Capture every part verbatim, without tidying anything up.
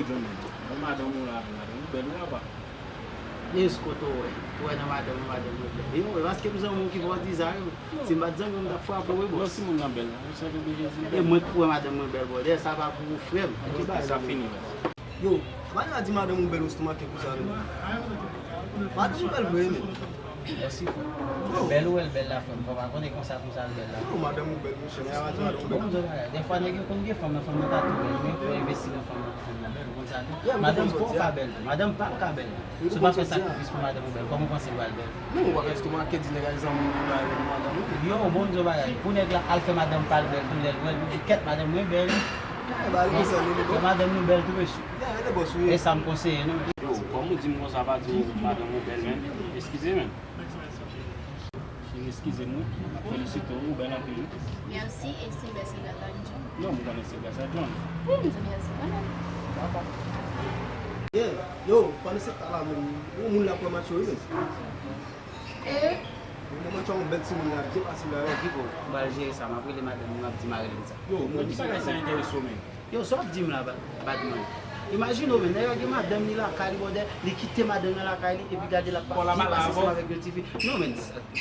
Jònèl, bon, madanm ou la, madanm ou bèl wi apa. Eske w wè, ou wè nan madanm ou, madanm ou bèl. E mwen, paske m zanmi w ki fè w di sa wi. Si m pa t zanmi w, m t ap frape w wi, bòs. Non, si moun nan bèl, ou sa te oblije di l bèl. E mwen k pou wè madanm mwen bèl, brother, sa pa pou ou, frè m. Ok, sa fini, bòs. Yo, pa di madanm ou bèl, ou estomake konsa non. Madanm ou bèl vre, men. Mèsi, frè. Bèl ou wè l bèl la, frè m. Fò pa konnen konsa, konsa l bèl la. Non, madanm ou bèl, monchè. Nèg la di madanm ou bèl. Bon, m di w bagay. Dèfwa, nèg yo konn gen fanm nan, fanm nan ka tou bèl. Men yo pran enbesil nan fanm nan, fanm nan bèl. Ou konn sa tou? Madanm pa w ka bèl. Madanm pa m ka bèl. Si w pa fè sakrifis pou madanm ou bèl, kòman w panse l pral bèl? Non, ou pa ka estomake di nèg la zanmi ou la, madanm ou. Yo, bon, m di w bagay. Pou nèg la al fè madanm pa l bèl tou, lè l wè l, pou di kèt madanm mwen bèl. Fè madanm nou bèl tou, mesye. E sa m konseye nou. Yo, kòm ou di m konsa, pa di w madanm ou bèl menm. Eskize menm. Cheri, eskize m wi. M ap felisite w, ou bèl anpil wi. Mèsi, e se mèsi gras a John. Non, m konnen se gras a John. Wi, m di mèsi kanmenm. Dakò. Yeah, yo, pandan se tan la menm, yon moun la pran match yo wi menm. E? Yon match yon bèl timoun la, byen pase la, yo, ki bon. M pral jere sa, m ap rele madanm li, m ap di Marilyn sa. Yo, mwen ki bagay sa enterese w menm. Yo, sa w ap di m la, ba-, badman? Imajine w, men, nèg la gen madanm li lakay li, brother, li kite madanm nan lakay li, epi gade l ap byen pase ansanm avèk yon tifi. Non, men,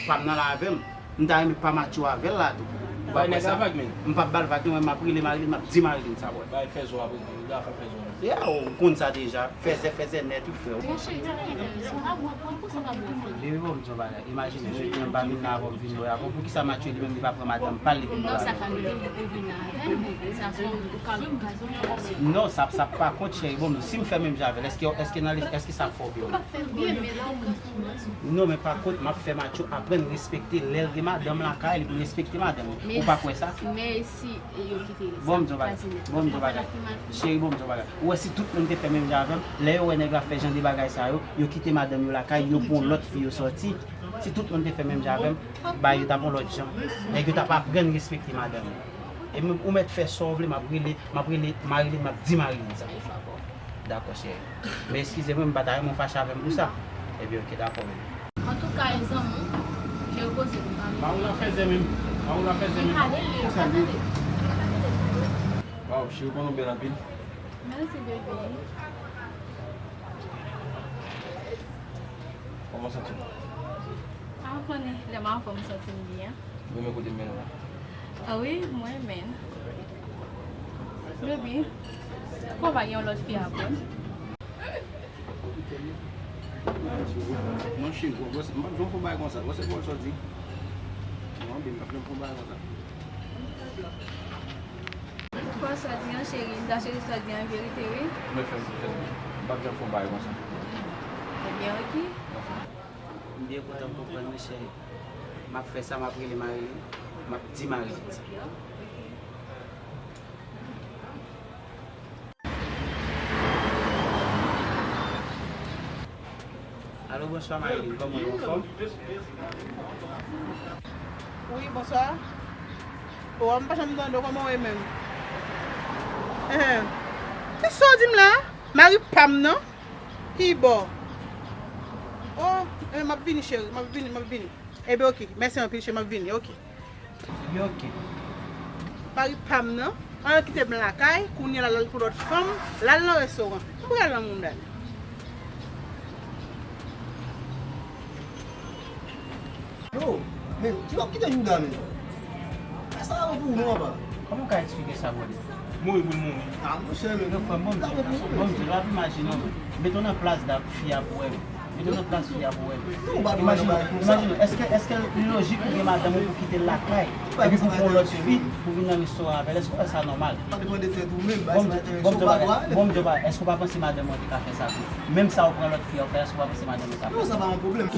pa m nan la avè m. M ta renmen pa match yo avè l la tou. Ou pa kwè sa? M p ap ba l vag, non, men m ap rele Marilyn, m ap di Marilyn sa, brother. Bay fè zo ap rele, li ta fè fè zo. Yeah, ou konn sa deja. Fèzè, fèzè nèt, wi, frè. Mon cheri, sa pa enterese w. Ap wè, pran pou sa pa bon. Baby, bon, m di yon bagay. Imajine, jodi a m pa vin la avè w, m vin wè avè w. Poukisa Mathieu li menm li pa pran madanm pa l, li vin wè avè w? Non, sa pa vle di ou vin la avè m. Sa se yon oka-, okazyon. Non, sa, sa pa kont, cheri. Bon, si m fè menm jan avè l, èske, èske nan li, èske sa fè w byen? Ou pa fè m byen, men la ou pran sou mwen. Non, men pa kont, m ap fè Mathieu aprann respekte lè l gen madanm lakay li, pou l respekte madanm li. Ou pa kwè sa? Men si, men si e yo kite l, bon, m di yon bagay. Bon, m di yon bagay. Cheri, bon, m di yon bagay. Ou wè si tout moun te fè menm jan avè m, lè yo wè nèg la fè jan de bagay sa yo, yo kite madanm yo lakay, yo pran lòt fi yo sòti. Si tout moun te fè menm jan avè m, bagay yo t ap yon lòt jan. Nèg yo t ap aprann respekte madanm yo. E m, ou mèt fè sa w vle, m ap rele, m ap rele Marilyn, m ap di Marilyn sa. Dakò, cheri. Men eskize mwen, m pa ta renmen w fache avè m pou sa. Ebyen, oke, dakò, baby. Antouka, e zanmi, je repoze m. Marilyn fèzè menm. Marilyn fèzè menm. Waw, cheri, ou konn ou bèl anpil. Mèsi, baby. Kòman w santi w? A, ou konnen, lè m anfòm, m santi m byen. Ou renmen kote m mennen w la? A wi, mwen renmen. Baby, kò pa gen yon lòt fi apre m? Monchè, m p ap janm fè yon bagay konsa. Wè se pawòl sa w di. Non, baby, m p ap janm fè yon bagay konsa. Pawòl sa w di an, cheri, m ta swete sa w di an verite, wi. Mwen fè m konfyans, m p ap janm fè yon bagay konsa. Ebyen, oke. M byen kontan m konprann, wi, cheri. M ap fè sa, m ap rele Marilyn, m ap di Marilyn sa. Alo, bonswa Marilyn, kòman w ye, anfòm? Wi, bonswa. O, m pa janm tande w, kòman w ye menm? Enhen. Kisa w di m la? Mari pa m nan? Ki bò? O, enhen, m ap vini, cheri, m ap vini, m ap vini. Ebyen, oke. Mèsi anpil, cheri, m ap vini, oke. Ebyen, oke. Mari pa m nan, an kite m lakay, kounye a l al pou lòt fanm, l al nan restoran. M pral nan mouda l. Yo, men, ki w ap kite Jouda, men? Sa pa bon pou ou, non, papa. Kòman w ka eksplike sa, brother? Mouri pou l mouri. A, monchè, men. Yo, frè m, bon, m di w, bon, m di w, w ap imajine w. Mete w nan plas da fi a pou wè. Mete w nan plas fi a pou wè. Imajine, imajine, èske, èske li lojik pou gen madanm ou pou kite l lakay, epi pou pran lòt fi, pou vin nan restoran avè l? Èske w wè sa nòmal? Bon, m di w, bon, m di w bagay, bon, m di w bagay, èske w pa panse madanm ou te ka fè sa tou? Menm sa ou pran lòt fi a ou fè, èske w pa panse madanm ou ka fè sa? Non, sa pa yon pwoblèm.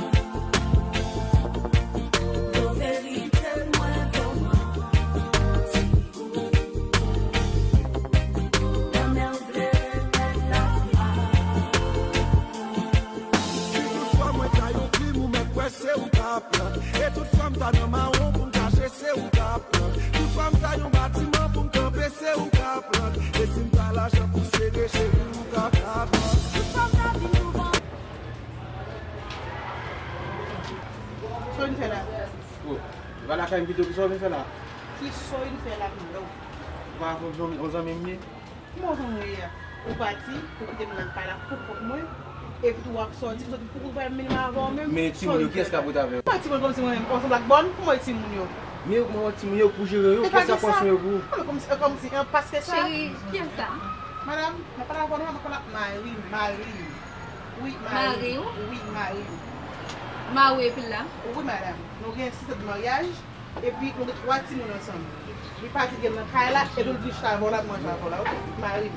Si tout fwa mwen ta yon plim, ou mèt kwè se ou k ap pran. E tout fwa m ta nan mawon pou m kache, se ou k ap pran. Tout fwa m ta yon batiman pou m kanpe, se ou k ap pran. E si m ta lajan pou sere, cheri, ou k ap pran. Tout fwa m ta vin douvan. Sa w vin fè la? O, ou pa lakay m pito, kisa w vin fè la? Kisa w vin fè la menm? Ou pa konn zanmi, yon zanmi m ye? Ki mò zanmi w ye a? Ou pati, ou kite m nan kay la pou kont mwen. Epi tou w ap sòti, sòti pou kout bay m menm avè w menm. Men timoun yo, kiyès k ap rete avè yo? Mwen timoun kòmsi mwen menm, kòmsi blak bòn, pou mwen timoun yo. Men yo, kòman timoun yo pou jere yo, kiyès k ap pran swen yo pou ou? Kòmsi, kòmsi, an, paske sa. Cheri, kiyès sa? Madanm, mwen pale avè w, non, mwen pale ak mari m, mari m. Wi, mari m. Mari w? Wi, mari m. Mari w epi l la? Wi, madanm. Nou gen sis an de maryaj. Epi nou gen twa timoun ansanm. Li pati gen nan kay la, epi l vin chita avè w la, manje avè w la, oke? Mari m.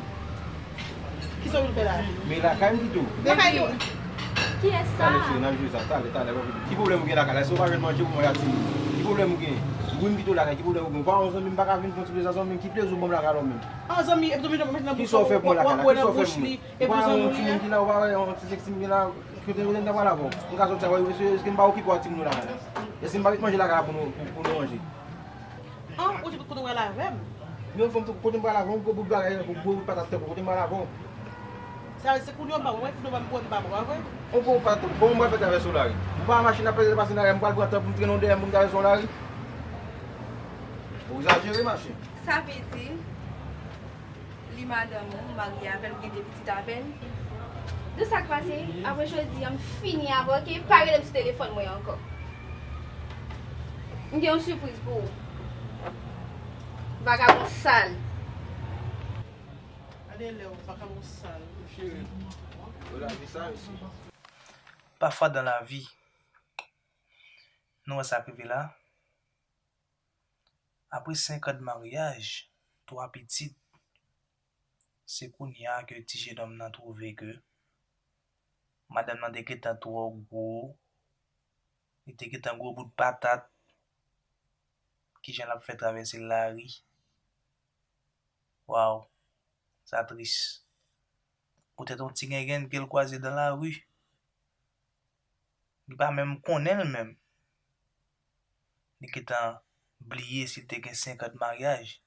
Kisa w vin fè la? Men lakay m kite w. Lakay nou. Kiyès sa? Talè, cheri, n ap jwe sa. Talè, talè, pa vini. Ki pwoblèm ou gen lakay la? Èske w pa jwenn manje pou manje ak timoun? Ki pwoblèm ou gen? Wi, m kite w lakay, ki pwoblèm ou gen? Ou pa yon zanmi, m pa ka vin pran ti plezi a zanmi m. Ki plezi ou ban m lakay la ou menm? An zanmi, epi zanmi nan bouch ou, w ap wè nan bouch li, epi zanmi w li a. Ou pa yon timoun ki la, ou pa wè yon ti sèks timoun ki la. Kote, kote n t ap pale avè w? M ka sòti avè w, èske, èske m pa okipe w ak timoun yo lakay la? Èske m pa met manje lakay la pou nou, pou, pou nou manje? An, ou di kote w pral avè m? Men fanm, kote m pral avè w, gwo bout bagay, gwo bout patat tankou, kote m pral avè w? Sa vle di se kounye a w pa wè, kounye a w pa wè m pa pran vre? On gwo bout patat, bon, m pral fè travèse w lari. Ou pa machin ap pase, pase lari, m pral pran tan pou m trennen w dèyè m pou m travèse w lari? Ou egzajere, mache. Sa vle di, li madanm ou, ou marye avè l, ou gen de pitit avè l. De sa k pase, apre jodi a, m fini avè w, oke? Pa rele m sou telefòn mwen ankò. M gen yon sipriz pou ou. Vagabon sal. Gade lè w, vagabon sal. Cheri, ou la di sa, mesye. Pafwa dan lavi, nou wè sa k rive la. Apre senk an de maryaj, twa pitit, se kounye a ke ti jenòm nan twouve ke madanm nan te gentan twò gwo, li te gentan gwo bout patat, kijan l ap fè travèse lari. Waw, sa tris. Poutèt yon ti gengèn ke l kwaze dan lari. Li pa menm konnen l menm. Li gentan bliye si l te gen senk an de maryaj,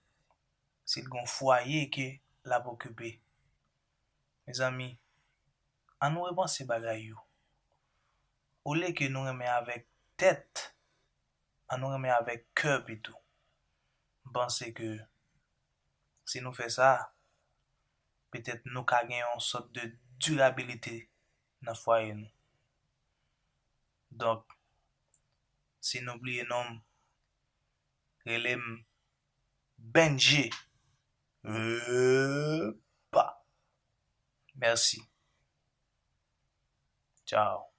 si l gen yon fwaye ke l ap okipe. Mezanmi, ann nou repanse bagay yo. Olye ke nou renmen avèk tèt, ann nou renmen avèk kè pito. M panse ke si nou fè sa, petèt nou ka gen yon sòt de dirabilite nan fwaye nou. Donk, si nou bliye non m, rele m Benji. Epa! Mèsi. Tchao.